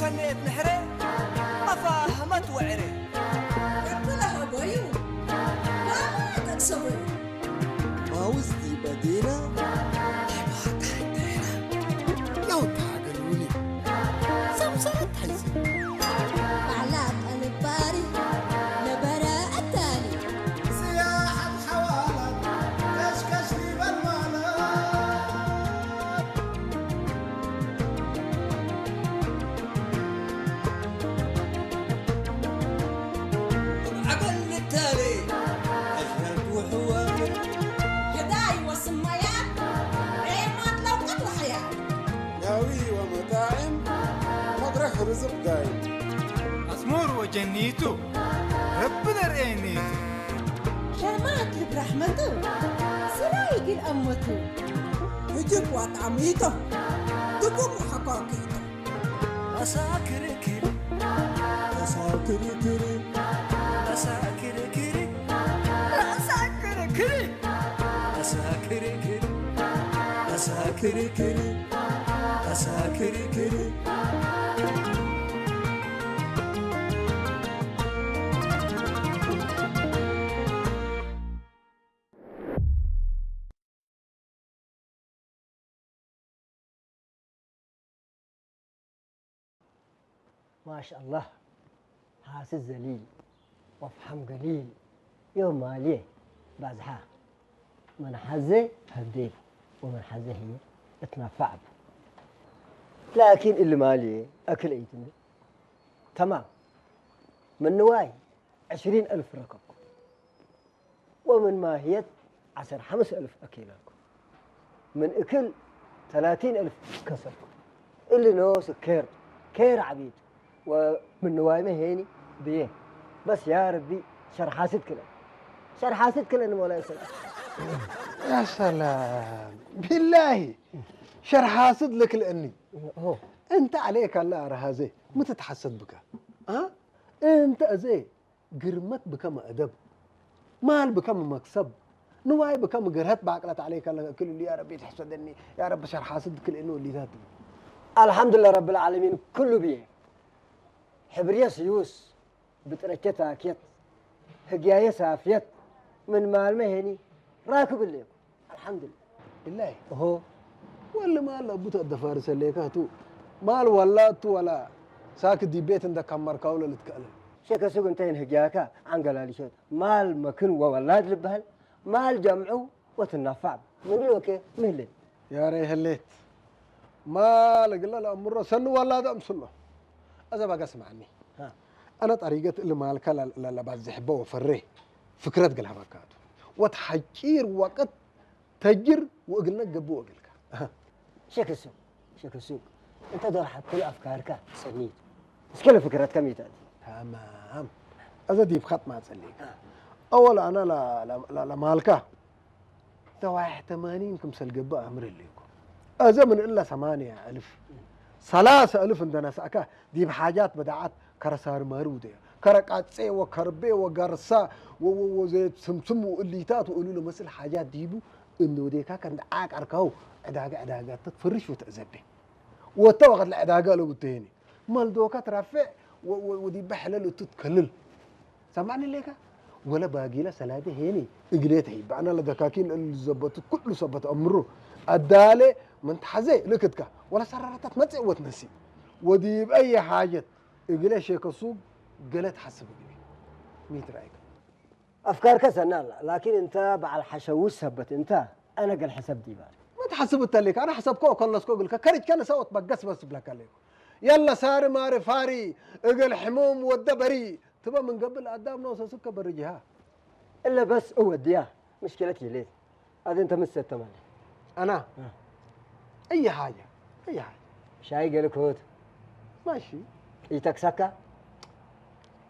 ሰነየት ንሕረ ኣፋህመት ወዕረ። እብለ ሀቦዩ ባባ ተቅሰቡ። ማውዝቲ በዲና ዲባታ እንተራ ያውታ ገሉኒ ሰምሰረት ሓይሲ ባዕላ ቀንባሪ ነበረ ኣታኒ ስያሓት ሓዋላት ከሽከሽ ሊበል ማለት ዓበል ንታሌ ኣሽረድ ውሕዋል ገዳይ ወስማያት ሬማት ለውቀት ወሕያል ናዊ ወመጣዕም መድረኽ ርዝቕ ጋይ ኣስሙር ወጀኒቱ ረቢ ነርእየኒቱ ሸማት ልብራሕመቱ ስራይ ግን ኣሞቱ ህጅብ ዋጣሚቶ ድቡብ ሓኳኪቶ ኣሳክርክር ኣሳክርክር ኣሳክርክር ኣሳክርክር ኣሳክርክር ኣሳክርክር ኣሳክርክር ማሻአላህ ሓስስ ዘሊል ወፍሓም ገሊል ዮም ማልየ ባዝሓ መን ሓዘ ሀብዴል ወመን ሓዘ ህየ እትናፋዕ ብ ላኪን እሊ ማልየ ኣክል እይትንብል ተማም ምንዋይ ዕሽሪን ኣልፍ ረከብኩ። ومن ماهية عشر خمس ألف أكيلكم من أكل ثلاثين ألف كسبكم اللي نوس كير كير عبيد ومن نوايمه هيني بيه بس يا ربي شر حاسد كله شر حاسد كله إنه ولا يصير يا سلام بالله شر حاسد لك لأني هو أنت عليك الله رهازي متتحسد بك ها أنت أزي ግርመት ብከመ እደብ፣ ማል ብከመ መክሰብ፣ ንዋይ ብከመ ግርሀት በአቅለት ዐለይከ ለእክል እሉ ያ ረቢ ትሕሰደኒ ያ ረቢ ሸር ሓስድ ክልእኒ ወሊታት። አልሐምዱሊላህ ረብል ዓለሚን ክሉ ብዬ ሕብርየ ስዩስ ብጥረቼ ታክየት ህግያየ ሳፍየት ምን ማልመ ሄኒ ራክብ እሌኩ። الحمد لله بالله هو والله ما الله بوت الدفار سليكه تو مال ولا تو ولا ساك دي بيت عندك كمر كاولا لتكألم شيك سوق انتين هجاكا عن قلالي شوت مال مكن وولاد لبهل مال جمعو وتنفع من لوكي مهلي يا ري هليت ما لقلا الأمر سنو ولا دم سنو أذا بقى اسمعني ها أنا طريقة اللي مالك لا لا لا بزحبه وفريه فكرة قلها بكاتو وتحجير وقت ተጅር ወእግልነት ገብእ ወእግልካ። ሸክ ሱቅ ሸክ ሱቅ እንተ ዶርሓት ኩሉ ኣፍካርካ ሰኒት እስከ ለፍክረትካ ሚታት ተማም እዘ ዲብ ኸጥ ማጸሊካ ኣወል ኣና ለማልካ ተዋሕ ተማኒን ክምሰል ገብእ ኣምር እልኩ እዘ ምን እላ ሰማንያ እልፍ ሰላሳ እልፍ እንደነሳእካ ዲብ ሓጃት በዳዓት ከረሳርማሪ ውደያ ከረቃጼ ወከርቤ ወገርሳ ወዘየት ስምስም ወእሊታት ወእሉ ለመስል ሓጃት ዲቡ እንደ ወዴካ ከንደ ዓቃርካው ዕዳጋ ዕዳጋ ተትፍርሽ ወተእዘቤ ወተ ወቀት ለዕዳጋ ለውተሄኒ መልዶካ ትራፍዕ ወዲበ ሕለል እቱ ትከልል ሰማዕኒ ሌካ ወለ ባጊላ ሰላደ ሄኒ እግሌ ተሂበ ኣና ለደካኪን እሉ ዘበቱ ኩሉ ሰበት ኣምሩ ኣዳሌ ምን ተሓዘ ልክትካ ወለ ሰራራታት መጽእ ወትነሲ ወዲብ ኣየ ሓጀት እግለ ሼከ ሱብ ገለ ትሓስብ እግለ ሚት ረኣይካ ኣፍካርከ ሰና ኣላ ላኪን እንተ በዓል ሓሸውሽ ሰበት እንተ ኣነ ገል ሕሰብ ዲባ ምን ትሓስብ እተሊካ ኣነ ሕሰብኮ ከለስኮ እግልከ ከሪጅከ ንሰወት በገስ በስ ብለካ ኣለይኩ የለ ሳሪ ማሪ ፋሪ እግል ሕሙም ወደ በሪ ትበ ምን ገብል ኣዳም ነው ሰስከ በርጅሃ እለ በስ እወድያ ምሽኪለት ይሌት ኣደ እንተ ምሰተ ማለት ኣና እየ ሓጀ እየ ሓጀ ሻይ ገልኮት ማሺ ይተክሰካ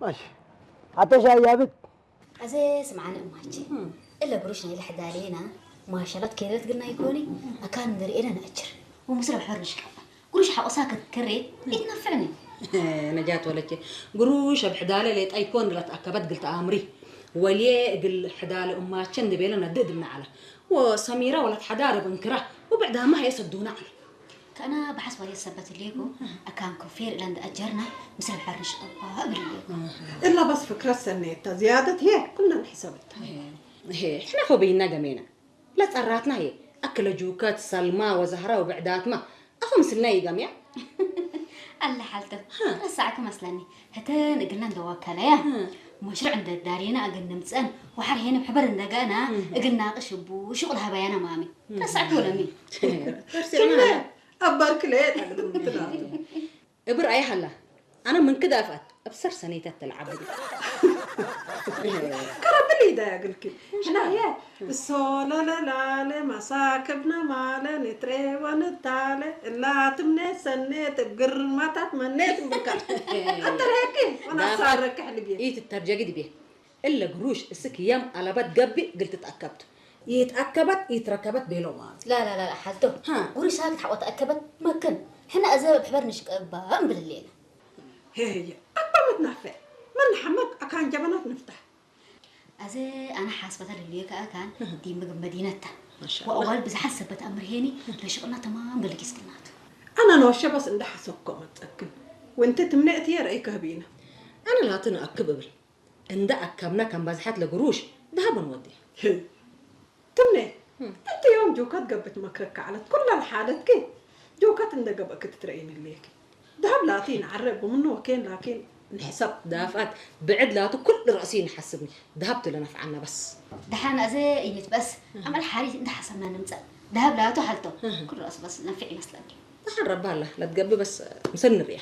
ማሺ ሓተ ሻይ ያብት ኣዘ ስምዓኒ እማች እለ ብሩሽ ናይ ልሕዳሌና ማሻላት ከይደለት ግና ይኮኒ ኣካል ንደርኤለ ንኣችር ወምስለ ብሕር ንሽቀባ ጉሩሽ ሓቆሳ ከትከሬ ይትነፍዕኒ ነጃት ወለቼ ጉሩሽ ኣብ ሕዳለ ሌጣ ይኮን ላት ኣከበት ግልተ ኣምሪ ወልየ እግል ሕዳለ እማቸ እንድቤለ ነድእ ድምና ዓላ ወሰሚራ ወላት ሓዳረ ብንክራ ወብዕዳማ ሃየ ሰዱና ዓላ ከና ብሓስባል የሰበት ልየኩ ኣካንኩ ፌር ኢላ እንዳ ኣጀርና ምስ ኣልሓር ንሽጠባ እብል ልየኩ። إلا بس فكرة سنيتها زيادة هي كلنا نحسبتها. ሄ ሕና ኸበይና ገሜና ለጸራትና ሄ ኣክለ ጁከት ሰልማ ወዛህራ ወብዕዳትማ ኣኸ ምስልና ይገምያ ኣለ ሓልተ ረሳዕክ መስለኒ ህተን እግልና እንደዋከለያ መሽርዕ እንደዳሪና እግን ንምፀን ወሓር ሄነ ብሕበር እንደገና እግና ቅሽቡ ሽቁል ሃበያና ማሚ ረሳዕክ ወለሚ ተርሲዕና أبارك ليه تعلم تلاتة እብር ኣይ ሃላ ኣነ ምንክድ ኣፍኣት እብ ሰር ሰነይተት ተልዓብድ كرب لي ده يا قلكي احنا هي الصولة لا لا لا مساكبنا مالا نتري ونتالي إلا تمني سنيت بقرماتات منيت بكا حتى هيك وانا صار ركح لي بيه ኢትተርጀጊ ድቤ እለ ግሩሽ እስክ የም ኣለበት ገብእ ግል ትትኣከብት ይትኣከበት ይትረከበት ቤሎ ማለት لا لا لا لا ሓልቶ ሃ። ጉሪሻ ክትሓቆ ተኣከበት መክን ሕና እዘ ብሕበር ንሽቀባ እምብል ሌና هي هي أبا متنفع من حمد أكان جبنات نفتح ኣዘ ኣነ ሓስበታ ልልዮ ከኣ ካን ዲ ምግብ መዲነታ ማሻ ወኣዋል ብዝሓት ሰበት ኣምርሄኒ ለሽቕና ተማም ገልጊስክናቱ أنا نوشة بس عند حسبكم أتأكد وانت تمنعتي يا رأيك هبينا ኣነ ላትን ኣክብ እብል እንዳ ኣካብና ከም ባዝሓት ለግሩሽ ደሃበን ወዲ ትምኔ እንቲ ዮም ጆካት ገብት መክረካ ዓለት ኩላ ለሓደትኪ ጆካት እንደ ገብእክ ትትረኢን ህልየኪ ደሃብ ላቲ ንዓረ እቡ ምኖ ወኬን ላኪን ንሕሰብ ዳፍኣት ብዕድ ላቱ ኩሉ ረእሲ ንሓስብኒ ደሃብ ትለ ነፍዓና በስ ደሓን ኣዘ እይት በስ ኣመል ሓሪት እንተ ሓሰብና ንምፀእ ደሃብ ላቱ ሓልቶ ኩሉ ረእሲ በስ ነፊዕ ይመስለኒ ደሓን ረባ ኣላ ለትገብእ በስ ምሰል ንርእያ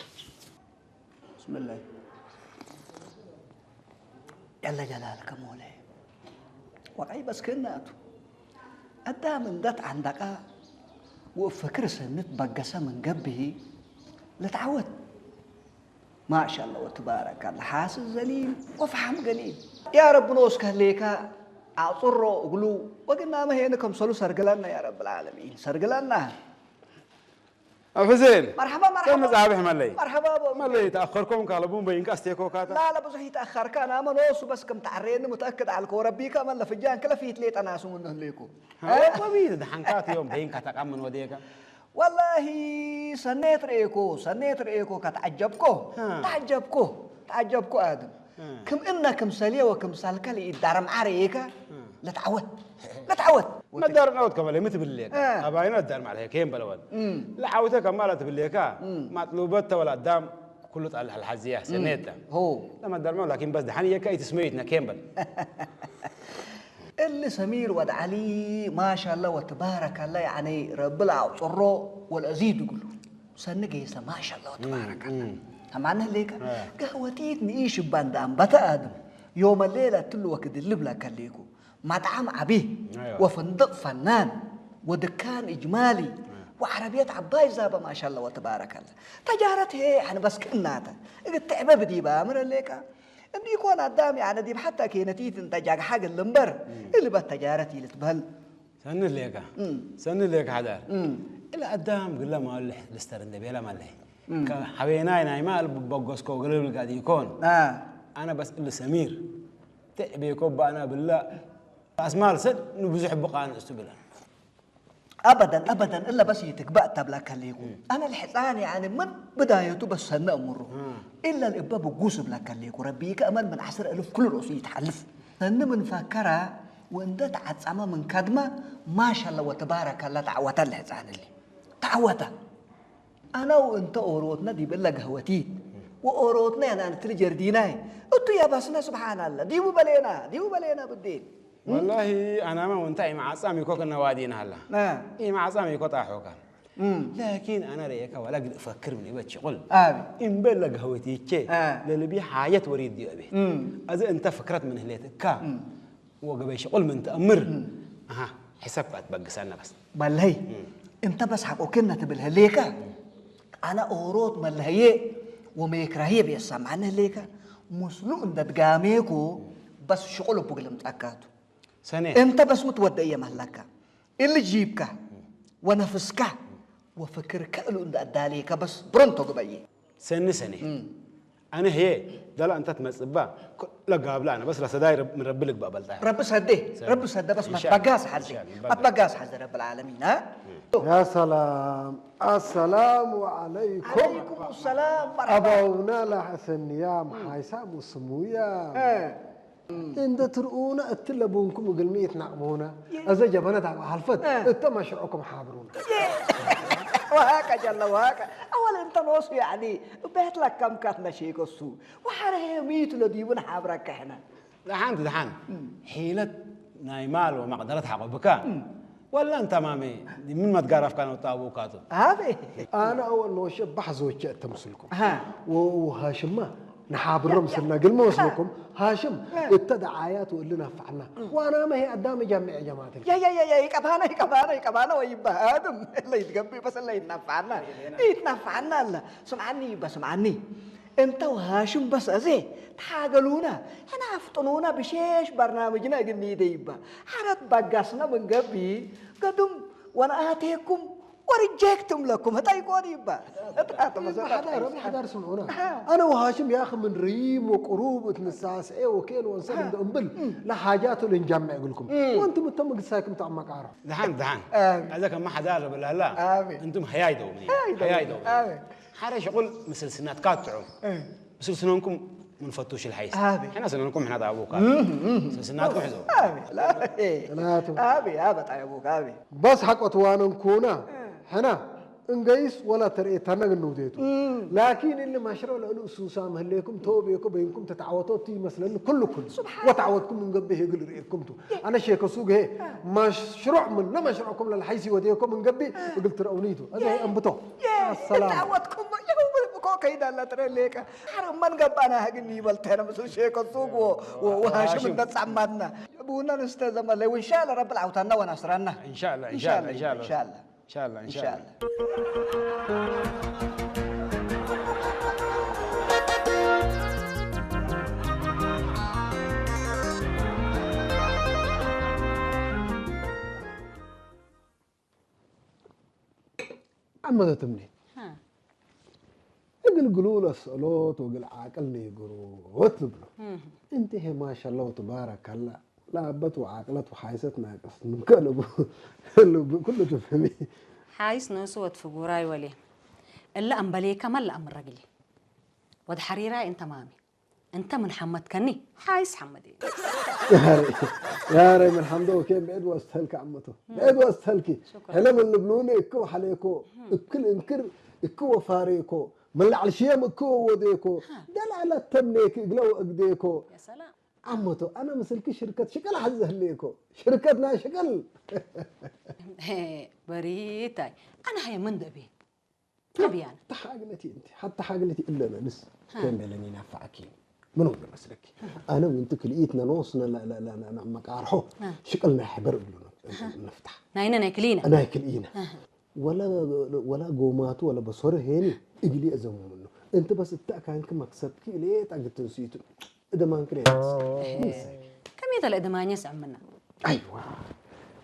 بسم الله يلا جلالك مولاي وقعي بس كناتو أدام اندت عندك وفكر سنت بقسة من قبه لتعود ما شاء الله وتبارك الله حاسس ذليل وفحم قليل يا رب نوس كهليكا أعطره أقلو وقلنا ما هي نكم صلو سرقلنا يا رب العالمين سرقلنا ኣብ ሕዜን መርሓባ መርሓባ ጸንሕ ጻብሕ መለይ መርሓባ ቦ መለይ ተኣኸርኩም ካልቡን በይንካ ኣስቴኮካታ ላለ ብዙሕ ይተኣኸርካ ናመ ኖሱ በስ ከም ተዓረየኒ ሙተኣክድ ዓልኮ ረቢካ መለ ፍጃን ክለ ፊት ሌጠ ናሱ ምን ህልይኩ ወቢት ደሓንካት እዮም በይንካ ተቃምን ወዴካ ወላሂ ሰኔት ርእኮ ሰኔት ርእኮ ከተዓጀብኮ ተዓጀብኮ ተዓጀብኮ ኣድም ክም እነ ክም ሰልየ ወክም ሳልከ ለኢዳረምዓ ረኤከ ለትዓወት ለትዓወት መዳርም ዐወት ከመለ ምትብልሌካ ኣባይና ዳር ማዕለከ ኬም በለወን ለዓውተ ከማላ ትብሌካ ማጥሉበት ተወላ ኣዳም ኩሉ ጣል ሐልሐዝያ ሰኔታ ሆ ለመዳርም ላኪን በስ ደሓን የካ ኢትስመዩትና ኬም በል እሊ ሰሚር ወድ ዓሊ ማሻላ ወትባረካላ ያኒ ረቢ ለአውፅሮ ወለአዚድ እግሉ ሰኒ ገይሰ ማሻላ ወትባረካላ ተማነ ሌከ ገህወቲት ንኢሽ እባ እንዳ አንበተ አድም ዮመ ሌላ ትሉ ወክድልብ ለከሌኩ መጥዓም ዓቢ ወፍንድቅ ፈናን ወድካን እጅማሊ ወዓረብየት ዓባይ ዛበ ማሻላ ወትባረካላ ተጃረት ሄ ያኒ በስክ እናተ እግትዕበ ብዲባ ምረ ሌካ እንዲ ኮን ኣዳም ያነ ዲብ ሓታ ኬነቲት እንተ ጃግሓ ግል እምበር እልበት ተጃረት ኢልትበል ሰኒ ሌካ ሰኒ ሌካ ሓዳር እለ ኣዳም ግለ ማልሕ ልስተር እንደ ቤላ ማለይ ሓቤናይ ናይ ማል በጎስኮ ግልብል ጋዲ ይኮን ኣነ በስ እሊ ሰሚር ትዕቤኮ ባእና ብላ ኣስማል ሰድ ንብዙሕ ብቃ ንእስቱ ብላ أبدا أبدا إلا بس يتكبأ تبلا كليكو أنا الحصان يعني من بدايته بس سنة أمره إلا الإبا بقوس بلا كليكو ربي كأمل من عشر ألف كل رؤوس يتحلف سنة من فكرة وإن ده تعتصم من كدمة ما شاء الله وتبارك الله تعوت الحصان اللي تعوت أنا وإنت أوروتنا دي بلا قهوتي وأوروتنا يعني أنا تلي جرديناي أنتو يا بسنا سبحان الله ديو بلينا ديو بلينا بالدين ወላሂ ኣናመ ወንታ ኢመዓጻም ይኮ ከነዋዲና ሃላ ኢመዓጻም ይኮ ጣሖካ ላኪን ኣነ ረኤካ ዋላ ግድ እፈክር ምን ይበት ሽቁል እምበል ለገህወት ይቼ ለልቢ ሓየት ወሪድ ዲዮ ቤት ኣዚ እንተ ፍክረት ምን ህሌት እካ ወገበይ ሽቁል ምን ተእምር ሕሰብ ኣትበግሰና በስ በለይ እንተ በስ ሓቆክነ ትብል ህሌካ ኣነ ኦሮት መለህየ ወመየክራህየ ብየሳምዓኒ ህሌካ ምስሉ እንደ ድጋሜኮ በስ ሽቁል እቡ ግልምጠካቱ ሰኔ እንተ በስ ምትወደእየ መህለካ እሊ ጂብካ ወነፍስካ ወፍክርከ እሉ እንደ ኣዳሌከ በስ ብረንቶ ግበየ ሰኒ ሰኔ ኣነ ህየ ዳላ እንተ ትመጽእ እባ ኩለ ጋብላ ኣነ በስ ለሰዳይ ረብ- ምን ረቢ ልግባእ በልጣ። ረቢ ሰዴ ረቢ ሰደ በስ ኢንሻላህ። መትበጋስ ሓዚ ኢንሻላህ። መትበጋስ ሓዚ ረብል ዓለሚን እ? يا سلام السلام عليكم ዓለይኩም ሰላም መርሓባ أبونا لا حسنيا محايسا مسمويا እ፣ እንደ ትርኡና እትለ ቡንኩም እግልሚ ይትናቅቡና እዘ ጀበነት ኣብ ኣልፈት እተ መሽርዕኩም ሓብሩና ወሃቀ ጀለ ወሃቀ ኣወል እንተ ኖሱ ያዕኒ ቤት ለከምካት ነሼከሱ ወሓረ ሄሚቱ ለዲቡን ሓብረከ ሕነ ደሓን ደሓን ሒለት ናይ ማል ወመቕደረት ሓቆብካ ወላ እንተማሜ ምን መትጋረፍካ ነው ታቡካቱ ኣቤ ኣነ ኣወል ኖሸ ባሕ ዘወቸ እተምስልኩም ها. ወሃሽማ ንሓብሮም ስልና ግን መስለኩም ሃሽም እተ ደዓያት ወሊ ናፋዕና ዋና መሄ ኣዳመ ጃምዕ ጀማትን يا يا يا يا يقبانا يقبانا يقبانا ويبهادم اللي يتقبي بس اللي يتنفعنا يتنفعنا الله سمعني بس سمعني انت وهاشم بس ازي تحاقلونا انا افطنونا بشيش برنامجنا قلني ديبا حرت بقاسنا من قبي قدم وانا اتيكم ورجيكتم لكم هتا يقول يبا حضار حضار سمعونا انا وهاشم يا اخي من ريم وقروب اتنساسعي وكيل وانسان اند امبل لا حاجات لنجمع يقول لكم وانتم انتم قساكم تعمق عرب ደሓን ደሓን ኣሜን። ኣዛ ከማ ሓዳር በላላ ኣሜን። እንቱም ህያይ ደው ምኒ ህያይ ደው። ህያይ ደው ኣሜን። ሓደ ሽቁል ምስልስናት ካትዑ ምስልስኖንኩም ምንፈቱ ሽልሓይስ ኣሜን። ሕና ስነንኩም ሕና ጣቡካ ምስልስናትኩም ሕዘው أبي لا ثلاثة. أبي أبي طيبوك أبي بس حق وتوانن كونا حنا እንገይስ ወላ ተርእየታና ግን ንውዴቱ ላኪን እሊ ማሽሮ ለእሉ እሱሳ ምህሌኩም ተወቤኮ በይንኩም ተተዓወቶ እቲ ይመስለኒ ኩሉ ኩሉ ወተዓወትኩም እንገብህ የግል ርእየኩም ቱ ኣነ ሼከ ሱግ ሄ ማሽሮዕ ምን ነመሽሮዕኩም ለልሓይሲ ወዴኮም እንገቢ እግል ትረኡኒቱ እዚ ሄ እንብቶ ሰላም تعودكم يوم بكو كيدا لا ترى ليك حرم من قبانا هاجني بلتنا مسو شيكو سوق وهاشم النص عمادنا ابونا نستاذ الله وان شاء الله رب العوتنا ونصرنا إن شاء الله إن إن شاء شاء الله الله إن شاء إن شاء الله الله إن شاء الله إن إن شاء شاء الله الله ዓመተ ትምኒት እግል ግሉል ኣስእሎት ወግል ዓቅል ነይግሩ ወትብሎ እንተ ሄ ማሻላ ወትባረከላ ለኣበት ወዓቅለት ወሓይሰት ናቅስ ምንከ ልቡ ልቡ ኩሉ ትፍህሚ ሓይስ ንእሱ ወትፍጉራይ ወልየ እለ ኣምበሌከ መለ ኣምረግሊ ወድ ሓሪራይ እንተ ማሚ እንተ ምን ሓመድከኒ ሓይስ ሓመድ ያረ ምን ሓምዶ ኬን ብዕድ ወስተልከ ዓመቶ ብዕድ ወስተልኪ ሕለ ምን ንብሉኒ እኮ ሓሌኮ እክል እንክር እኮ ወፋሬኮ ምን ላዕል ሽየም እኮ ወዴኮ ደላዕለ ተምኔክ እግለ ወእግዴኮ ሰላም ዓመቶ ኣነ ምስልኪ ሽርከት ሽቀል ሓዘህሌኮ ሽርከት ናይ ሽቀል በሪታይ ኣነ ሃየ ምን ደቤ ተብያን ተሓግለቲ እንቲ ሓቲ ሓግለቲ እለና ንስ ከም በለኒ ናፋዕኪ ምኖም መስለኪ ኣነ ውንቲ ክልኢት ነኖስ መቃርሖ ሽቅል ናይ ሕበር እብሉ ነፍታሕ ናይነ ናይ ክሊነ ናይ ክልኢነ ወላ ጎማቱ ወላ በሶረ ሄኒ እግሊ እዘሙምኑ እንቲ በስ እታ ካንክ መክሰብኪ ሌጣ ግትንስይቱ እደማንክሬ ከመይ ተለ እደማኘ ስዕምና ኣይዋ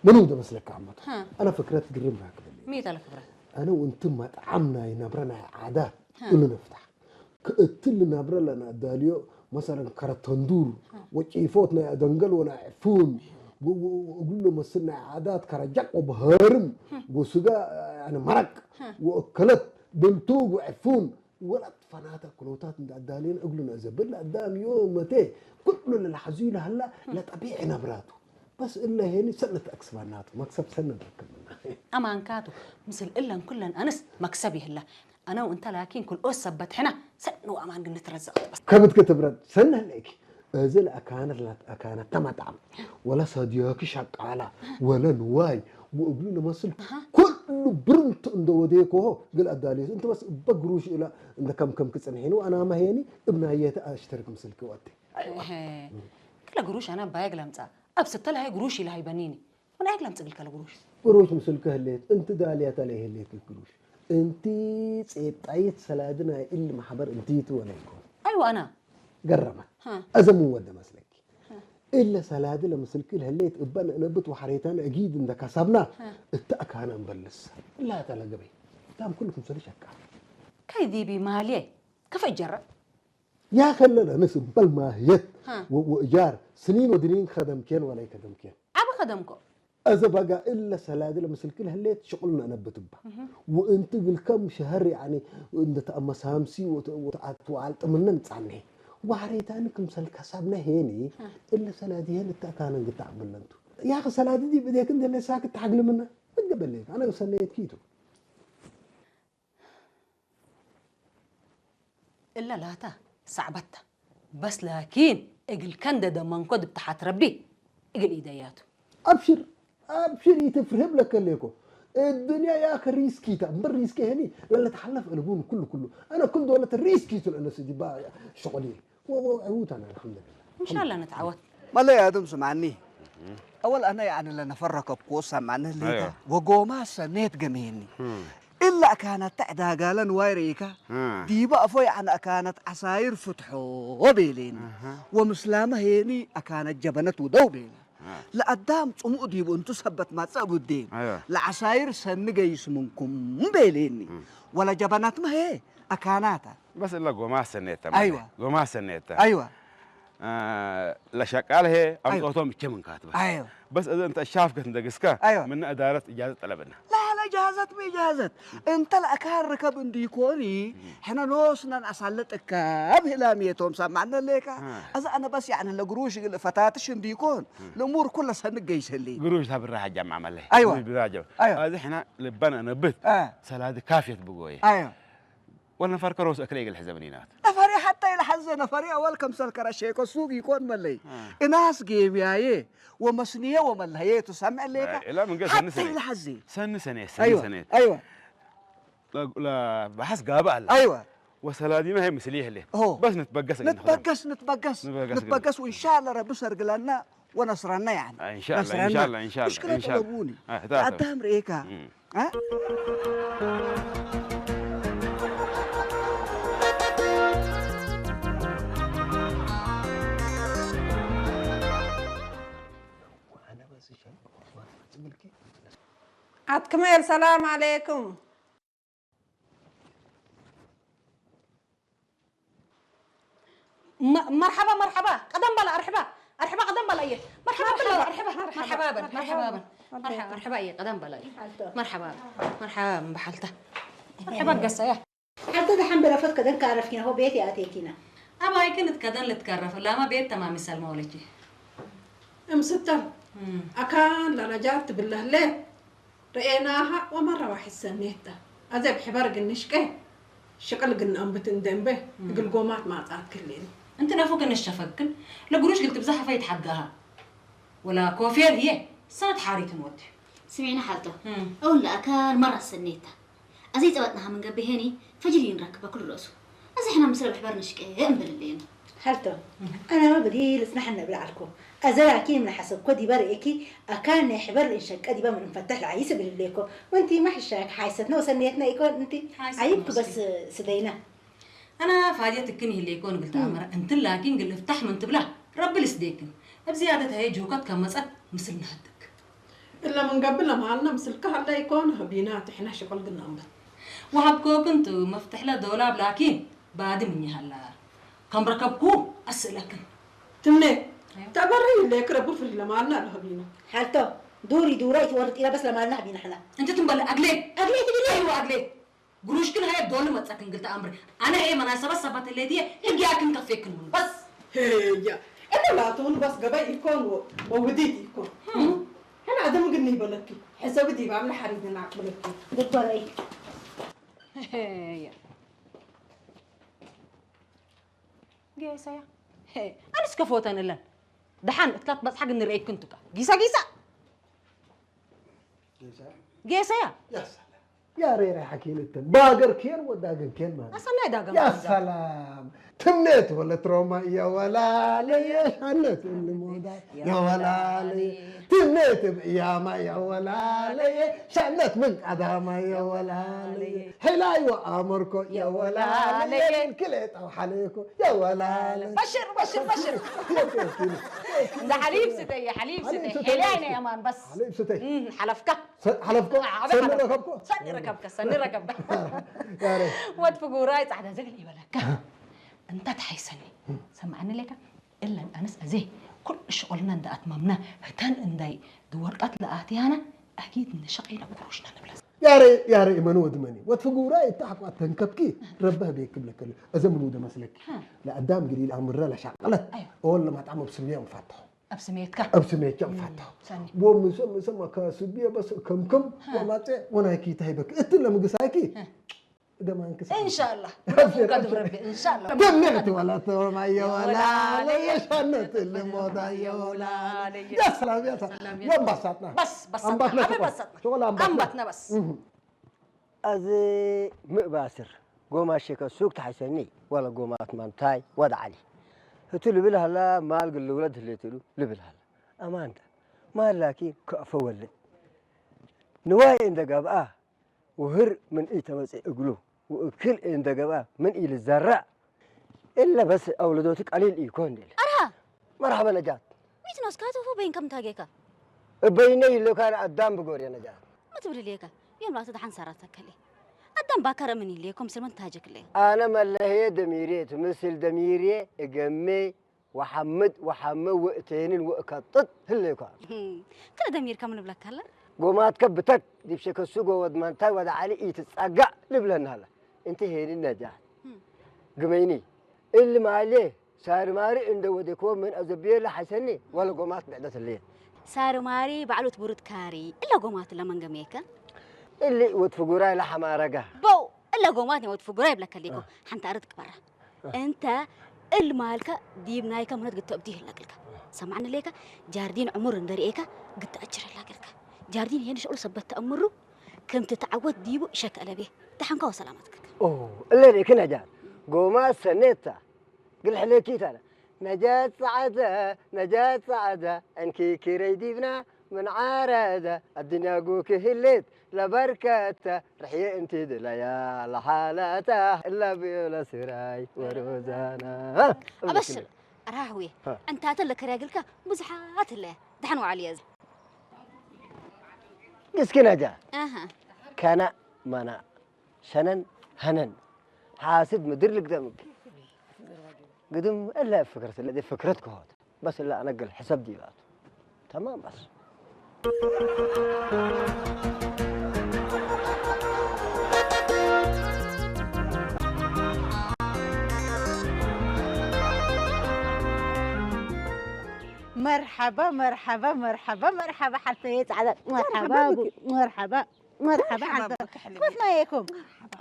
ምኑ ደመስለካ ዓመቱ ኣነ ፍክረት ግርም ራክበል መይ ተለ ክብረት ኣነ ውንቲ መጥዓም ናይ ነብረ ናይ ዓዳት እሉ ነፍታሕ ክእትል ናብረ ለና ዳልዮ መሰለን ከረተንዱር ወጪፎት ናይ ኣደንገል ወና ዕፉን እግሉ መስል ናይ ዓዳት ከረጃቅ ወበሃርም ወስጋ መረቅ ወእከለት ብልቱግ ወዕፉን ወላት ፈናተ ክሎታት እንዳዳልየን እግሉና ዘብል ኣዳም ዮ መቴ ኩሉ ለላሕዙ ይልሃላ ለጠቢዕ ነብራቱ በስ እለ ሄኒ ሰነት ኣክስባናቱ መክሰብ ሰነ ንረክብና ኣማንካቱ ምስል እለን ኩለን ኣንስ መክሰብ ይህላ ኣነው እንተ ላኪን ኩልኦስ ሰበት ሕና ሰኑ ኣማን ግን ንትረዘቕ ከብት ክትብረት ሰነ ለኪ እዚ ለኣካነት ላት ኣካነት ተመጣም ወላ ሰዲዮኪ ሸቃላ ወለ ንዋይ ወእብሉ ንመስል ኩሉ ብርንቱ እንደ ወዴኮሆ ግል ኣዳልዮስ እንተ በስ እበ ግሩሽ ኢላ እንደ ከም ከም ክጽንሒኑ ኣናማ ሄኒ እብናየተ ኣሽተርክ ምስልኪ ወቴ ክለ ግሩሽ ኣነ ኣባየ ግለምጻ ኣብ ስተል ሃይ ግሩሽ ኢላ ሃይ በኒኒ ምን ኣይ ግለምጽ ግልከለ ግሩሽ ግሩሽ ምስልኪ ህሌት እንቲ ዳልያ ተለ ህሌት ግሩሽ እንቲ ጼጣይት ሰላዲ ናይ እል ማሕበር እንቲቱ ወለ ይኮን ኣይዋ ኣና ገረመ ኣዘምን ወደ መስለኪ እለ ሰላዲ ለምስልኪ ለህሌት እበ ንእነብት ወሐሬታን እጊድ እንደ ካሳብና እተ ኣካነ እንበልስ እላ ተለገበይ ታም ኩልኩም ሰሊ ሸቃ ከይዲቢ ማልየ ከፈ ጀረ يا خلنا نسب بالماهيت ها. و- وإيجار سنين ودنين خدم كين ولا يخدم كين. ዓቢ ከደምኮ أذا بقى إلا سلادة لمسلك لهليت شغلنا أنا بتبع. وأنت قل كم شهر يعني عند تأمس همسي وت- وتعت وعلت منن تصني. وعريتاني كم سلك حسابنا هيني إلا سلادة هل التأكان قد تعمل لنتو. يا أخي سلادة دي بديك أنت اللي ساكت تحقل منها. قبل ليك أنا وسنيت كيتو. እለ ላታ ሳዕበታ በስ ላኪን እግል ከንደ ደመንኮ ድብተሓት ረቢ እግል ኢደያቱ أبشر أبشر يتفرهم لك ليكو. الدنيا يا أخي ريسكي تا بر ريسكي هني لا تحلف البون كله كله. أنا كل دولة ريسكي تل أنا سيدي با شغلي. وعوت أنا الحمد لله. እንሻላ ንትዓወት መለይ ኣድም ስምዓኒ። ኣወል ኣነ ያዕኒ ለነፈር ረከብክዎ ሰምዓኒ ህሌታ ኣይዋ። ወጎማ ሰኔት ገመየኒ። እላ ኣካናት ተዕዳጋለን ዋይ ርኢካ ዲባ ኣፎ ያዕኒ ኣካናት ዓሳይር ፍትሖ ቤሌኒ። ወምስላመ ሄኒ ኣካናት ጀበነት ውደው ቤላ። ለኣዳም ጽሙእ ዲቡ እንቱ ሰበት ማጸእ ቡዴን። ኣይዋ። ለዓሳይር ሰኒ ገይስ ምንኩም ቤሌኒ። ወለ ጀበናት መሄ ኣካናታ بس إلا قوما سنيتا أيوة. قوما سنيتا ኣይዋ آه، لشقال هي أمطوتهم كم كاتبة أيوة. بس إذا أنت شاف كنت دقسكا أيوة. من إدارة إجازة طلبنا لا لا جازت مي جازت. انت الأكار ركب انديكوني حنا نوسنا نسلط كاب هلاميتهم سمعنا ليك. آه. اذا انا بس يعني لقروش فتاتش انديكون الامور كلها سنقيس لي. قروش ها بالراحة جمع عمله أيوة. قروش بالراحة جمع أيوة. هذا إحنا لبنا نبت آه. سلاد كافية بقوي ايوه. ولا فرق روس أكل يقل حزبنينات نفري حتى يلحز نفري اول كم سلكر الشيك السوق يكون ملي. اناس جيم ياي ومسنيه وملهيه تسمع ليك. لا، لا، من قبل حتى سنة. يلحزي. سنة سنة سنة ايوه سنة ايوه لا لا بحس قابة الله ايوه. وسلادي ما هي مسليه ليه هو. بس نتبقس نتبقس نتبقس نتبقس. نتبقس وان شاء الله ربي سرقلنا ونصرنا يعني. آه، إن شاء الله، إن نصرنا. شاء الله، إن شاء الله، مشكلة إن شاء الله. طلبوني. آه، تعال، تعال. قدام ريكا. مم. ها؟ ዓትክመል ሰላም ዓለይኩም። መ- መርሓባ መርሓባ ቀደም በላ ኣርሕባ ኣርሕባ ቀደም በላ እየ መርሓባ በላ ኣርሕባ መርሓባ በል መርሓባ በል መርሓባ መርሓባ እየ ቀደም በላ እየ መርሓባ መርሓባ በል በሓልታ መርሓባ ገሳ እያ ሓልተ ደሓን በላ ፈት ከደን ካረፍኪና ሆ ቤት እያ ኣተይኪና ኣባይ ክንት ከደን ልትከረፍ ላማ ቤት ተማሚ ሰልማ ወለኪ እምስተን ኣካን ለረጃት ትብለህለ ርኤናሃ ወመረ ዋሕድ ሰኔታ ኣዘብ ሕበር ግንሽቀ ሽቅል ግን ኣንብት እንደንበ እግል ጎማት ማጻት ክሌን እንት ነፉ ክንሸፈክን ለግሩሽ ግልት ብዛሕ ፈይት ሓጋሃ ወላ ኮፌር ህየ ሰነት ሓሪትን ወዲ ስሚዕና ሓልቶ እውን ለኣካል መራ ሰኔታ ኣዘይ ጸበጥናሃ ምንገብሄኒ ፈጅር ይንረክበ ኩሉ ርእሱ እዚ ሕና ምስለ ብሕበር ንሽቀ እምብል ኣለየኒ ሓልቶ ኣናማ ብዲ ልጽናሕ እነብል ዓልኮ ኣዘራኪ ምናሓሰብኮ ዲበ ርእኪ ኣካል ናይ ሕበር ልእንሸቀ ዲበ ምንፈተሕ ለዓይስ እብል እብሌኮ ወንቲ ማሕሻክ ሓይሰትና ወሰንየትና ኢኮን እንቲ ሓይሰትና ዓይብክ በስ ስደይና ኣና ፋድየት እክን ይህሌኮ ንግል ተኣምረ እንትን ላኪን ግል እፍታሕ ምን ትብላ ረቢ ልስዴክን እብ ዝያደት ሀየ ጅውከት ከመጸት ምስል ንሀድግ እለ ምን ገብእ ለመሃልና ምስልከ ሀለ ኢኮን ሀቢና ትሕነ ሽቅል ግና እምበት ወሀብኮክን ቱ መፍትሕለ ዶላብ ላኪን ባዲ ምኝ ሀላ ከም ረከብኩ አስእለክን ትምኔ ተበሪ ሌክ ረቢ ፍሪ ለመሃልና ለሀቢና ሓልቶ ዱሪ ዱረ ይትወርጥ ኢለ በስ ለማልና ሀቢና ሕና እንት ትንበል አግሌ አግሌ ትግሌ አይወ አግሌ ግሩሽክን ሀየ ዶል መጸክን ግልተ አምሪ አነ ሀየ መናሰበት ሰባት ህሌትየ ህግያክን ከፌክን ምኑ በስ ሄያ እነ ላቱን በስ ገበይ ኢኮን ወውዲት ኢኮን ሕና አደም ግን ይበለኪ ሕሰብ ዲባም ለሐሪድና አቅብለኪ ግበረይ ጌሰያ ኣንስ ከፎተን እለን ደሓን እትካ ትበጽሓ ግን ንርእየክን ቱካ ጊሳ ጊሳ ጌሰያ يا ريري حكي للتن باقر كين وداقن كين ما أصلا داقن يا سلام تمنيت ولا تروما يا ولا لي شنت اللي مودا يا ولا لي تمنيت بقيامة يا ولا لي شنت من قدامة يا ولا لي حلاي وأمركو يا ولا لي كليت أو حليكو يا ولا لي بشر بشر بشر ده حليب ستي حليب ستي حليب ستي يا مان بس حليب ستي حلفكه ሓለፍኮ ሰኒ ረከብኮ ሰኒ ረከብከ ሰኒ ረከብከ ያሬ ወድ ፍጉራይ ጻዕዳ ዘግል ይበለካ እንታ ተሓይሰኒ ሰማዕኒ ሌካ እለን ኣነስ ኣዜ ኩሉ ሽቆልና እንዳ ኣትማምና ህተን እንዳይ ድወርጣት ለኣትያና ኣኪድ ንሸቂለ ኩሩሽና ንብለስ ያሬ ያሬ መን ወድ መኒ ወትፍጉራ ይታሕቋት ተንከብኪ ረበህ ቤክ ብለከል እዘ ምን ወደ መስለኪ ለአዳም ግዲ ለአምረ ለሻቀለት أيوة. ወለ ማጣም ብስሜ እንፋተሁ ኣብ ስሜትካ ኣብ ስሜትካ እንፋተሁ ሰኒ ወምሰ ምሰ ማካስቢ በስ ከምከም ወማጤ ወናይኪ ታይበክ እትለ ምግሳይኪ ደማንክስ إن شاء الله ربك قد ربي إن شاء الله ደምዕቲ ወላ ተወማየ ወላ ለየሻነት ልሞታ የወላ يا سلام يا سلام وانبسطنا بس بس أنبسطنا شغل أنبسطنا أنبسطنا بس እዚ ምእባስር ጎማ ሸከ ሱቅ ተሓይሰኒ ወላ ጎማት ማንታይ ወዳ ዓሊ እቱ ልብል ሃላ ማል ግልውለት ህሌትሉ ልብል ሃላ ኣማንታ ማል ላኪን ከእፈ ወለ ንዋይ እንደ ገብኣ ውህር ምን ኢተመጽእ እግሉ ውእክል እንደ ገብኣ ምን ኢልዘራእ እለ በስ ኣውለዶቱ ቀሊል ኢኮ እንዴል ኣርሃ መርሓበ ነጃት ዊትኖስ ካተፎ በይን ከም ታጌካ እበይነ ይለካን ኣዳም ብጎር ነጃት መትብል ልየካ ዮም ላተ ደሓን ሰራት ተከለ ኣዳም ባከረ ምን ይልየኩም ስልመን ታጀክለ ኣነ መለሄ ደሚሬ ትምስል ደሚሬ እገሜ ወሐምድ ወሐመ ወእቴንን ወእከጥጥ ህሌኳ ክለ ደሚርካ ምን ብለካ ኣለ ጎማትከ ብተክ ዲብ ሸከሱ ጎወድ ማንታይ ወደ ዓሊ ኢትጻጋዕ ልብለና ኣለ እንቲ ሄኒ ነጃት ግመይኒ እል ማሌ ሳርማሪ እንደ ወደኮ ምን ኣዘብየለ ሓይሰኒ ወለ ጎማት ብዕደት ህልየት ሳርማሪ ባዕሉት ቡሩት ካሪ እለ ጎማት ለመንገሜከ እሊ ወትፍጉራይ ለሐማረጋ በው እለ ጎማት ወትፍጉራይ ብለከ ሊኮ ሓንቲ ኣርት ክበራ እንተ እል ማልከ ዲብ ናይከ ምነት ግተብቲ ይህለቅልከ ሰማዕኒ ሌከ ጃርዲን ዕሙር እንደርኤከ ግተኣችር ላገልከ ጃርዲን የን ሸቅሉ ሰበት ተኣምሩ ከምቲ ተዓወት ዲቡ ሸክ ኣለቤ ደሓንካ ወሰላማት ክከ እለ ሌክን ኣጃር ጎማ ሰኔታ ግልሕለኪ ታለ ነጃት ጸዓደ ነጃት ጸዓደ እንኪ ኪረይ ዲብና ምን ዓረደ ኣድንያ ጉኪ ህሌት ለበርከተ ርሕየ እንቲ ድለያ ለሓላታ እላ ብዮላ ስራይ ወሮዛና ኣበስር ራህዌ እንታተ ለከርያግልካ ብዙሓት እለ ደሓን ዋዕል እየ ግስኪ ነጃ ከና መና ሸነን ሀነን ሓስድ ምድር ልግጠምኪ ግድም እለ ፍክረት ለዚ ፍክረት ክሆት በስ እለ ኣነግል ሕሰብ ዲባቱ ተማም በስ መርሓባ መርሓባ መርሓባ መርሓባ ሓልፈየ ፃዕዳ መርሓባ መርሓባ መርሓባ ሓልፈ ከመይ ኢኩም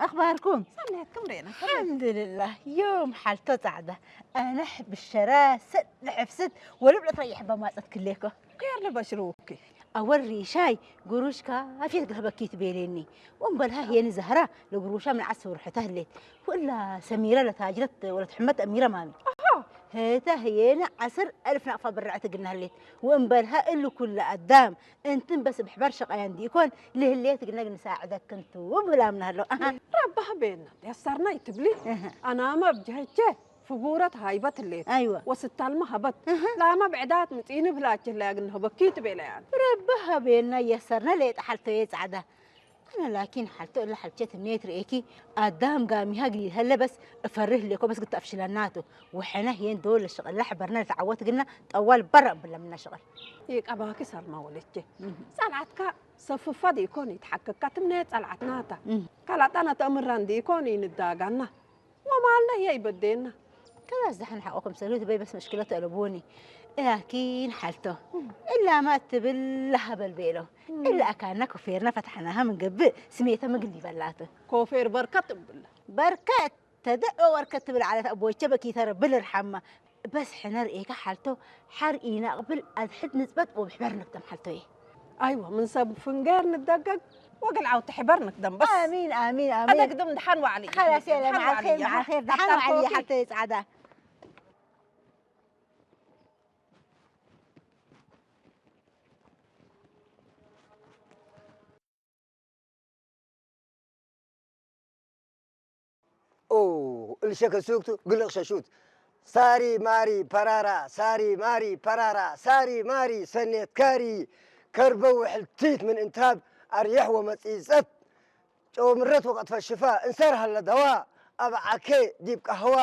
ኣኽባርኩም ሰናያት ክምሬና ኣልሓምዱልላህ ዮም ሓልቶ ፃዕዳ ኣነሕ ብሸራ ሰጥ ንሕፍስት ወልብሎ ትረይሕ በማፀት ክሌኮ ከየር ልበሽርውኪ ኣወል ሪሻይ ጉሩሽካ ኣፍየት ግህበኪ ትቤሌኒ ወንበልሃ ሄኒ ዘህራ ለጉሩሻ ምን ዓስ ውርሕታ ህሌት ወላ ሰሚራ ለታጅረት ወለት ሕመት ኣሚራ ማሚ ሄታ ሄኒ ዓስር ኣልፍ ናቅፋ ብርዕት ግና ህሌት ወንበልሃ እሉ ኩለ ኣዳም እንትን በስ ብሕበር ሸቃያ እንዲኮን ልህሌት ግና ግንሳዕደክንቱ ብላምና ኣሎ ረባህ ቤና ያሳርና ይትብሊ ኣናማ ብጀህቼ ፍጉረት ሃይበት ሌት ኣይወ ወስታልማ ሀበት ላማ ብዕዳት ምጺኒ ብላችህ ለያግን ሀበኪ ትቤለያን ረቢ ሀቤና የሰርነ ሌጠ ሓልተየ ጻዕዳ ኣነ ላኪን ሓልቶ እለ ሓልቸት ሜት ርኤኪ ኣዳም ጋሚሃ ግሊል ሀለ በስ እፈርህ ሌኮ በስ ግታ ኣፍሽለናቱ ወሐና ሄን ዶ ለሽቕላ ሕበርና ለተዓወት ግና ጠዋል በራ እብለ ምና ሽቕል ይቀባኪ ሳልማ ወለቼ ጸልዓትካ ሰፍፋ ዲኮን ይትሓከካ ትምነ ጸልዓትናታ ካላጣና ተእምራን ዲኮን ይንዳጋና ወማለ የይበዴና። ከዛ ዝደሓን ሓቆኩም ሰሉት በይ በስ መሽክለት ኣለብዎኒ። ላኪን ሓልቶ እላ ማ እትብል ላሃበል ቤሎ እላ ኣካና ኮፌርና ፈታሕናሃ ምንገብእ ስሜተ ምግል ይበላቱ። ኮፌር በርከት እብላ። በርከት ተደዕ ወርከት ትብል ዓለት ኣቦይቸ በኪተረ ብልርሓማ በስ ሕነ ርኤካ ሓልቶ ሓር ኢናቕብል ኣድሕድ ንጽበት ወብሕበር ንግደም ሓልቶየ። ኣይወ ምን ሰብ ፍንገር ንደገግ ወግል ዓውቲ ሕበር ንግደም በስ። ኣሚን ኣሚን ኣሚን። ኣደግድም ድሓን ዋዕሊ። خلاص يلا مع الخير مع الخير ድሓን ዋዕሊ ሓልቶየ ጻዕዳ። ኦ እልሸከ ሱክቱ ግልቕ ሸሹት ሳሪ ማሪ ፐራራ ሳሪ ማሪ ፐራራ ሳሪ ማሪ ሰኔት ካሪ ከርበ ውሕልቲት ምን እንታብ ኣርየሕ ወመጺጸት ጨወምረት ወቀጥፈ ሽፋ እንሰር ሃለ ደዋ ኣብ ዓኬ ዲብ ቀህዋ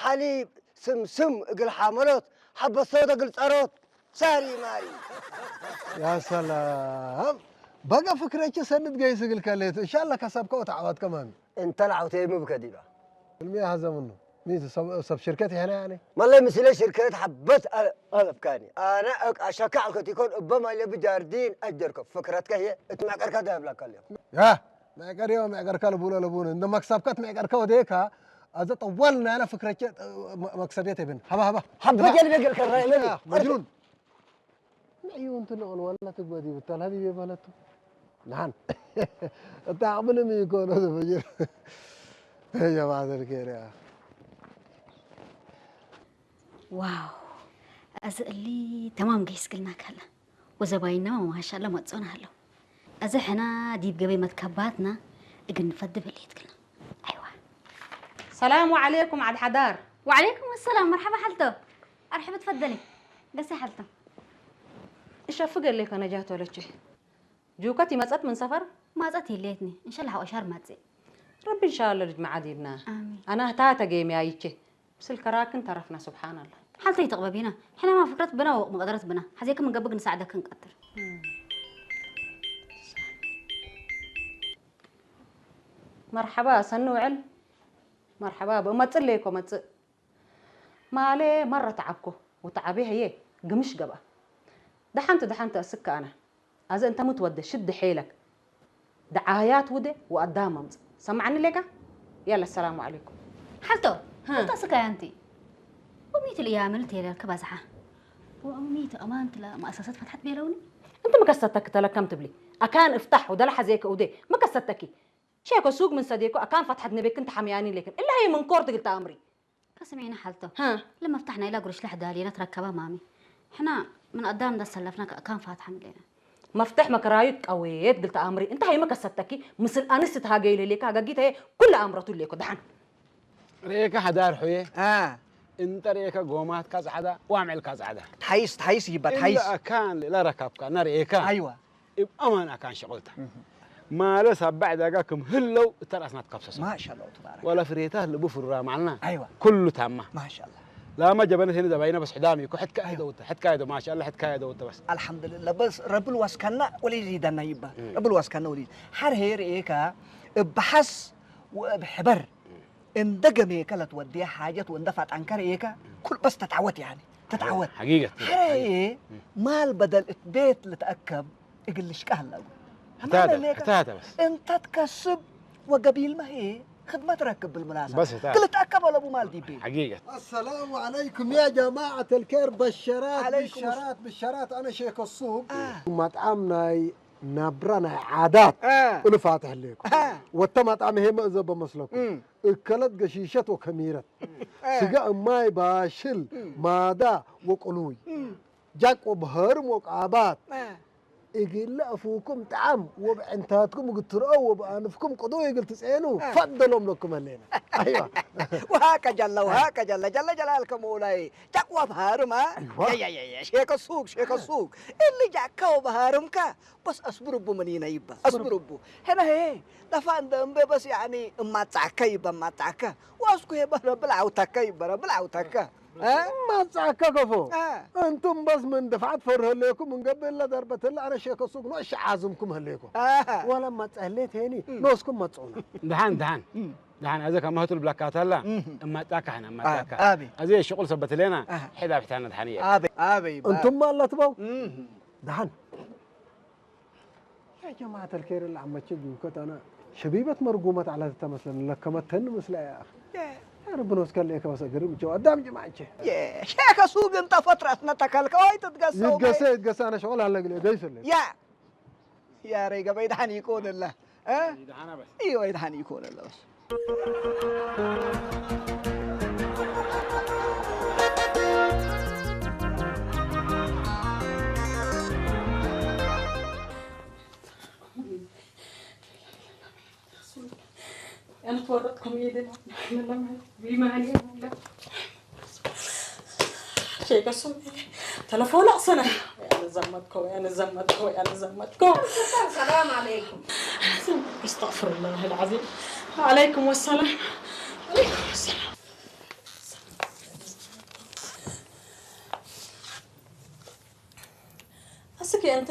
ሓሊብ ስምስም እግል ሓመሎት ሓበሶት እግል ጸሮት ሳሪ ማሪ። يا سلام. بقى فكرة سند جاي سجل كليت إن شاء الله كسبك وتعوض كمان. እንተ ለዓውተይ ምብከ ዲባ المية هذا منه. مين سب سب شركة هنا يعني؟ መላይ ምስለ ሽርከት ሓበት ኣለፍካኒ ኣነ ኣሸካዕ ከቲኮን እበ ማይለ ብጃርዲን ኣጀርከ ፍክረትከ ህየ እቲ መዕቀርካ ዳብላካ ኣለኹ يا معقر يا معقر كالبولا لبون إن مكسب كات معقر كوديكا. هذا طولنا أنا فكرة مكسبية تبين هبا هبا. ሓበት የልበ ገልከራ يا مجنون. معيون تنقل ولا تقبدي بالتال هذه بيبالته. نعم. تعمل ميكون هذا فجر. يا جماعة الخير يا أخي. ዋው፣ እዚ እሊ ተማም ገይስግልና ከላ ወዘባይና ማሻላ መጾና ኣሎ። እዚ ሕና ዲብ ገበይ መትከባትና እግን ፈድብል የትክልና። ኣይዋ ሰላሙ ዓለይኩም ዓድ ሓዳር። ወዓለይኩም ሰላም መርሓባ ሓልቶ። ኣርሕብ ትፈደሊ። ደስ ሓልቶ። እሸፍገለይ ከነጃት ወለቼ ጁከት ይመጸት ምን ሰፈር ማጸት የለየትኒ እንሻላ ሓቆሻር ማጽእ ረቢ እንሻላ ልጅ መዓዲብና ኣሚን ኣና ህታ ተገይም ያይቼ ምስል ከራክን ተረፍና ስብሓንላ ሓልቶ ይተቕበቢና ሕናማ ፍክረት ብና ወቕ መቐደረት ብና ሓዜክም እንገብግ ንሳዕደክን ቀትር መርሓባ ሰኒ ውዕል መርሓባ ብእመጽእ ለይኮ መጽእ ማሌ መረ ተዓብኮ ወተዓቤ ህዬ ግምሽ ገብኣ ደሓንቲ ደሓንቲ እስከ ኣነ ኣዘ እንተ ምትወደ ሽድ ሐይለክ ደዓህያት ውደ ወኣዳም ኣምጽእ ሰማዕኒ ሌካ ያለ ሰላሙ ዓለይኩም ሓልቶ ሓልቶ ስካያ ኣንቲ ወሚት ልያ ምልት የለልክ ባዝሓ ወሚት ኣማንት ላ ማእሰሰት ፈትሓት ቤለውኒ እንት ምከሰተክ ተለከም ትብሊ ኣካን እፍታሕ ወደላ ሓዜከ ውደ ምከሰተኪ ሼኮ ሱግ ምን ሰዴኮ ኣካን ፈትሓት ነበክን ተሓምያኒ ሌክን እላ ሀይ ምን ኮር ትግል ተኣምሪ ከስሚዕና ሓልቶ ለመፍታሕ ናይላ ጉርሽ ለሕዳልየና ትረከባ ማሚ ሕና ምን ኣዳም እንዳሰለፍና ከእካን ፋትሓ ምሌና መፍትሕ መከራዩ ቀዌት ግልተ ኣምሪ እንታይ ሃይመ ከሰተኪ ምስል ኣንስቲ ተሃገይ ለሌካ ሃጋጊት ኣየ ኩለ ኣምረቱ ሌኮ ደሓን ርኤካ ሓዳር ሑየ እንተ ርኤካ ጎማትካ ጻዕዳ ዋምዕልካ ጻዕዳ ተሓይስ ተሓይስ ይባ እላ ተሓይስ ኣካን ለረካብካ እና ርኤካ ኣይዋ እብ ኣማን ኣካን ሸቕልታ ማለት ኣብ ባዕዳጋ ክም ህለው እተራእስና ትከብሰሶ ማሻላ ተባረክ ወላ ፍሬታ ልቡ ፍሩራ ማልና ኣይዋ ኩሉ ታማ ማሻላ ላማ ጀበነት ሄነ ዘባይና በስ ሕዳም ይኮ ሕትካ ሄደውተ ሕትካ ሄደ ማሻላ ሕትካ ሄደውተ በስ الحمد لله بس رب الواسكنا وليد يدنا يبا رب الواسكنا وليد حر هير إيكا بحس وبحبر እንደ ገሜ ከለት ወዲያ ሓጀት ወንደ ፋጣንከር ኤካ ኩል በስ ተታወት ያኒ ተታወት حقيقة ሐረዬ ማል በደል እት ቤት ልትአከብ እግል ልሽቃህ ለቡ حتى هذا حتى هذا بس እንተ ትከስብ ወገቢል መሄ خدمة ركب بالمناسبة بس هذا ክልትአከብ ወለቡ ማል ዲቤ حقيقة السلام عليكم يا جماعة الكير بشرات عليكم بشرات بشرات أنا شيخ السوق مطعم ناي نبرة ناي عادات آه. أنا فاتح لكم آه. وتم مطعم هي مأزة بمسلكم مم. እከለት ገሺሸት ወከሚረት آه. ስጋ እማይ ባሽል ማዳ ወቆሉይ ጃቅ ወብሀርም ወቃባት آه. እግለ ኣፉኩም ጣዕም ወብዕንታትኩም እግትርኦ ወብኣንፍኩም ቅዱ እግል ትጽዕኑ ፈደሎም ለኩም ኣለና ኣይዋ وهاك جل وهاك جل جل جلالك مولاي تقوى بهارم ها أيوة. يا يا يا يا شيك السوق شيك السوق اللي جاكا وبهارمك بس اصبر ابو منينا يبا اصبر ابو هنا هي دفع عند امبي بس يعني ما تعكا يبا ما تعكا واسكو يبا بلا وتكا يبا بلا وتكا ها ማጻካ ከፎ آه. እንቱም በስ ምን ድፍዓት ፈርህ ህሌኩም እንገብእላ ደርበት ህላ ኣነ ሸከ ሱግ ኖ እሺ ዓዝምኩም ህሌኩም آه. ወላ ማጻ ህሌት ሄኒ ኖስኩም መጽኡና دحان دحان دحان هذا كما هتل بلاكات هلا أما تاكا هنا أما تاكا أبي. هذا الشغل سبت لنا آه. حدا بحتانا دحانية ابي ابي እንቱም ማለት በው ደሓን ያ ጀማዓት ኣልከይር ለዓመቸ ጅውከት ኣነ ሸቢበት መርጉመት ዓላት ተመስለን ለከመተን ምስለ ያ ረብን ወስከለ ከበሰ ግርም ቸው ኣዳም ጀማዓቸ شيخ سوق انت فترة نتكلك اوي تتقسو ይትገሰ ይትገሰ ኣነ ሸغل ኣለግለ ደይስለ يا يا ريقا بعيد عن يكون الله ها ايوه بعيد عن يكون الله بس أنا تورطكم يدنا بإيماني شيء قسم تلفون أصلا يا نزمتكو يا نزمتكو يا نزمتكو السلام عليكم. استغفر الله العظيم. عليكم السلام. عليكم السلام.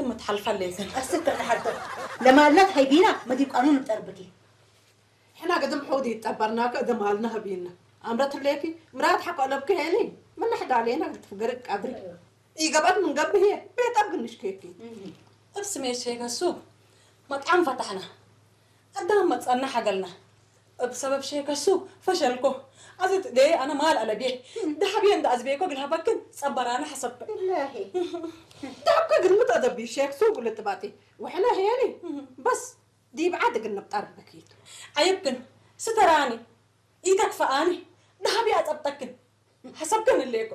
ምትሓልፋ ኣለይክን። أستر تحت. لما لا تهيبينا ما دي قانون تربكي. ሕና ግድም ሕውድ ይጠበርናከ እድም ሃልና ህብይና ኣምረት ህሌኪ ምራት ሓቆ ለብኪ ሄኒ ምንሕዳሌና ግትፍገርቅ ቀድሪ ይገባት ምን ገብሄ ቤት ኣብግንሽ ኬኪ እብ ስሜት ሼከሱ መጥዓም ፈታሕና ኣዳም መጸና ሓገልና እብ ሰበብ ሼከሱ ፈሸልኮ ኣዘት ደየ ኣነ ማል ኣለቤ ዳሕቤ እንዳ ኣዝቤኮ ግልሃበክን ጸበራና ሓሰብክን بالله. ዳብከ ግልምጥ ኣደቢ ሼክሱ ጉልጥባጢ ውሕነ ሄኒ በስ ዲብ ዓድ ግን ንብጣር በኪቱ ዓይብክን ስተራኒ ኢተክፈኣኒ ዳሕቤ ኣጸብጠክን ሓሰብክን እሌኮ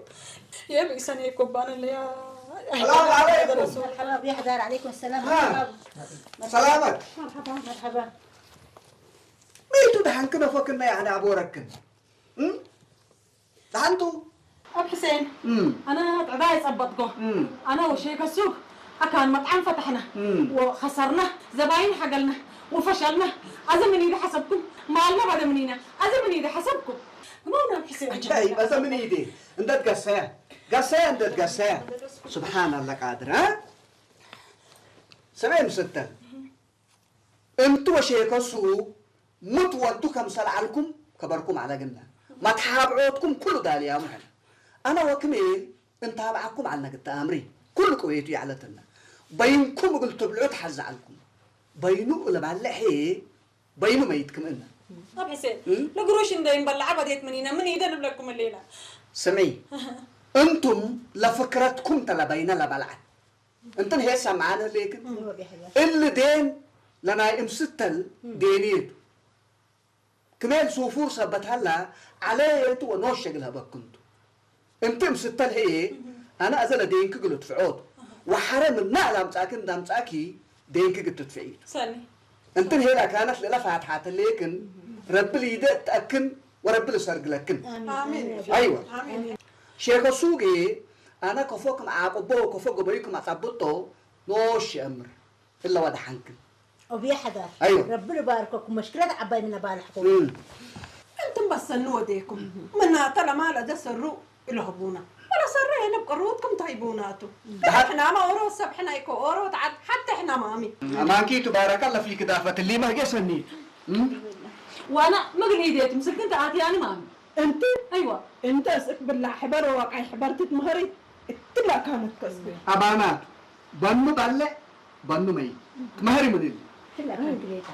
የብእሰን የኮባን እለያ ሰላም ዓለይኩም። مرحبا بيحضر عليكم السلام ها. مرحبا ሰላመት مرحبا مرحبا መይቱ ደሓን ክነፎክና ያዕኒ ኣቦረክን እም? ደሓንቱ ኣብ ሕሴን እም፣ ኣነ ጥዕዳ የጸበጥኮ እም። ኣነ ወሼከ ሱቅ ኣካን መጥዓም ፈታሕና እም። ወኸሰርና ዘባይን ሓገልና ወፈሸልና ኣዘ ምን ኢደ ሓሰብኩም ማልና ባደ ምን ኢና ኣዘ ምን ኢደ ሓሰብኩም ግመውና ኣብ ሕሴን እንታይ በዛ ምን ኢደ እንደት ገሰያ ገሰያ እንደት ገሰያ ስብሓን ኣላ ቃድር እ? ሰበይ ምስተል እንቲ ወሼከሱ ሙት ወዱ ከም ሰልዓልኩም ከበርኩም ኣለግና መትሓብዖትኩም ኩሉ ዳልያሙ ሕና ኣነ ወክሜል እንታብዓኩም ኣለግተ ኣምሪ ኩሉ ቅቤቱ ይዕለትና በይንኩም እግል ትብልዑ ትሓዝዓልኩም በይኑ እለባልሕ በይኑ መይት ክምእና ኣብ ሕሴን ንግሩሽ እንደ ይንበልዓ በዴት ምን ኢና ምን ኢደ ንብለኩም ሌና ስምዒ እንቱም ለፍክረትኩም ተለበይነ ለበልዓት እንትን ሄድ ሰምዓን ህሌክን እሊ ዴን ለናይ እምስተል ዴንየቱ ክሜል ሱፉር ሰበት ሀላ ዓለየቱ ወኖሸ ግል ሀበክንቱ እንቲ እምስተል ህዬ ኣነ ኣዘ ለዴንክ ግል ትፍዖቱ ወሐረ ምና ላምጻኪ እንዳምጻኪ ዴንክ ግል ትትፍዒቱ ሰኒ እንትን ሄላ ካነት ለለ ፋትሓት ህሌክን ረቢ ሊደ እትአክን ወረቢ ልሰርግለክን ኣሚን ኣይወ ኣሚን ሼከ ሱጌ ኣነ ከፎ ክም ዓቅቦ ከፎ ገበዩ ክም ኣጸብጦ ኖሽ የእምር እለ ወደሓንክን أبي حذر أيوة. ربنا يبارككم مشكلة عباي من بالحكم እም። እንትን በሰኑ ወዴኩም ምናተ ለማለ ደሰሩ ኢለህቡና ወለሰረ የነብ ቅሩትኩም ታይቡናቱ ሕናማ ኦሮ ሰብ ሕናይኮ ኦሮ ተዓድ ሓተ ሕናማ ኣሚ ኣማንኪ ትባረካ ለፊክ ዳፈት ሊማ ገሰኒ ዋና ምግል ኢዴት ምስክን ተኣትያኒ ማሚ እንቲ ኣይዋ እንተ እስእክ ብላ ሕበር ወቃይ ሕበርትት ምህሪ እትላ ካነት ከስብ ኣባናት በኑ ባለ በኑ መይ ትመህሪ ምን ኢሉ كلها كانت ليتا